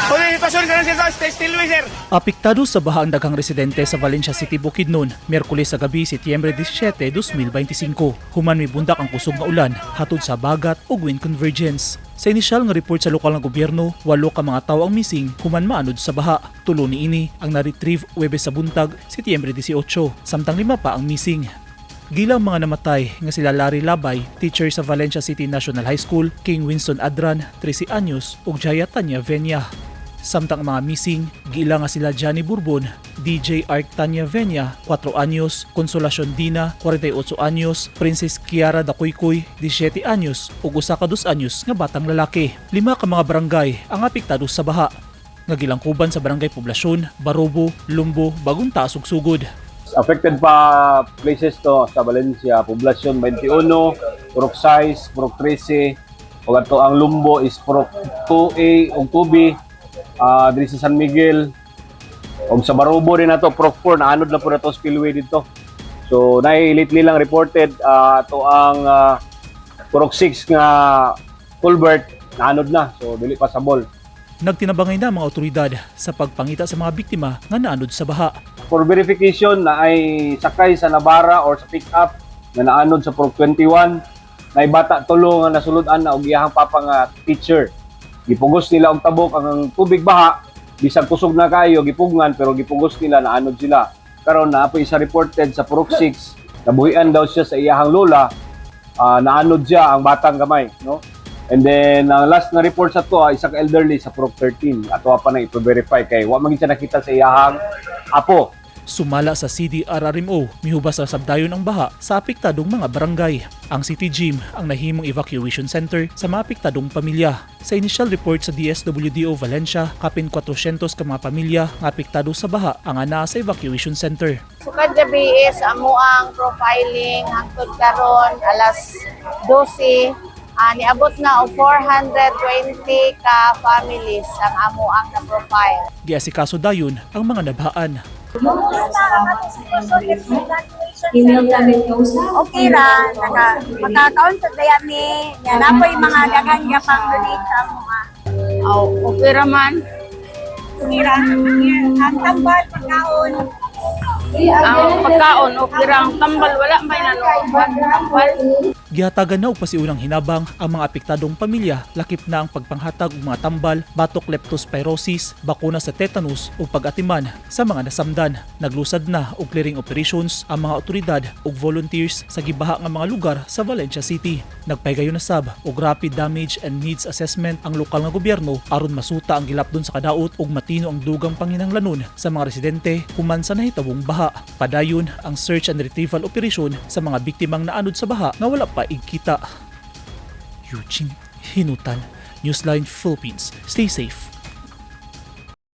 Uy, sitwasyon karon, sir, sa Stillway, sir. Apektado sa baha ang daghang residente sa Valencia City, Bukidnon, Miyerkules sa gabi, Setyembre 17, 2025. Human mibundak ang kusog nga ulan hatod sa bagat ug wind convergence. Sa inisyal nga report sa lokal nga gobyerno, walo ka mga tawo ang missing human maanod sa baha. Tulo niini ang na-retrieve Huwebes sa buntag, Setyembre 18, samtang lima pa ang missing. Gilang mga namatay nga sila Larry Labay, teacher sa Valencia City National High School, King Winston Adran, 13 anyos, ug Jaya Tanya Venya. Samtang ang mga missing, giila nga sila Johnny Bourbon, DJ Ark Tanya Venya, 4 anyos, Consolacion Dina, 48 anyos, Princess Kiara Dakuykuy, 17 anyos, ug usa ka 2 anyos nga batang lalaki. Lima ka mga barangay ang apektado sa baha nga gilangkuban sa Barangay Poblasyon, Barobo, Lumbo, Bagong Taas ug Sugod. Affected pa places to sa Valencia, Poblacion 21, Purok 6, Purok 13, ug ato ang Lumbo is Purok 2A ug 2B, diri sa San Miguel, ug sa Barobo din nato Purok 4, naanod na po nato spillway dito. So naay lately lang reported ato ang Purok 6 nga culvert naanod na. So dili pa sabol. Nagtinabangay na ang mga otoridad sa pagpangita sa mga biktima nga naanod sa baha. For verification na ay sakay sa Navara or sa pick-up na naanod sa Purok 21 na bata tulo nga nasulod-an na og iyahang papa nga teacher. Gipugos nila og tabok ang tubig baha, bisag kusog na kayo gipugngan, pero gipugos nila, naanod sila. Karon naa po isa reported sa Purok 6, nabuhian daw siya sa iyahang lola, naanod siya ang batang gamay, no? And then ang last na report sa to, isa ka elderly sa Purok 13. Ato pa na ipa-verify kay wa man gid siya nakita sa iyahang apo. Sumala sa CDRRMO, mihubas sa sabdayon ang baha sa apektadong mga barangay. Ang City Gym ang nahimong evacuation center sa mga apektadong pamilya. Sa initial report sa DSWDO Valencia, kapin 400 ka mga pamilya nga apektado sa baha ang anaa sa evacuation center. Sukad gabi is amo ang profiling hangtod karon alas 12, niabot na og 420 ka families ang amo ang na-profile. Giasikaso dayon ang mga nabhaan. Kumusta ang atong sitwasyon dito sa evacuation Email center? namin kausap. Okay ra, makakaon sa dayami. Nya napoy mga daghan nga pang donate sa amo nga. Aw, okay ra man. Okay ra. Ang tambal pagkaon. Ang pagkaon okay ra, ang tambal wala may nanuoban tambal. Gihatagan na og pasiunang hinabang ang mga apektadong pamilya, lakip na ang pagpanghatag og mga tambal, batok leptospirosis, bakuna sa tetanus ug pag-atiman sa mga nasamdan. Naglusad na og clearing operations ang mga otoridad ug volunteers sa gibaha nga mga lugar sa Valencia City. Nagpahigayon na sab og rapid damage and needs assessment ang lokal nga gobyerno aron masuta ang gilapdon sa kadaot ug matino ang dugang panginahanglanon sa mga residente human sa nahitabong baha. Padayon ang search and retrieval operation sa mga biktimang naanod sa baha nga wala pa igkita. Eugene Hinutan, Newsline Philippines. Stay safe.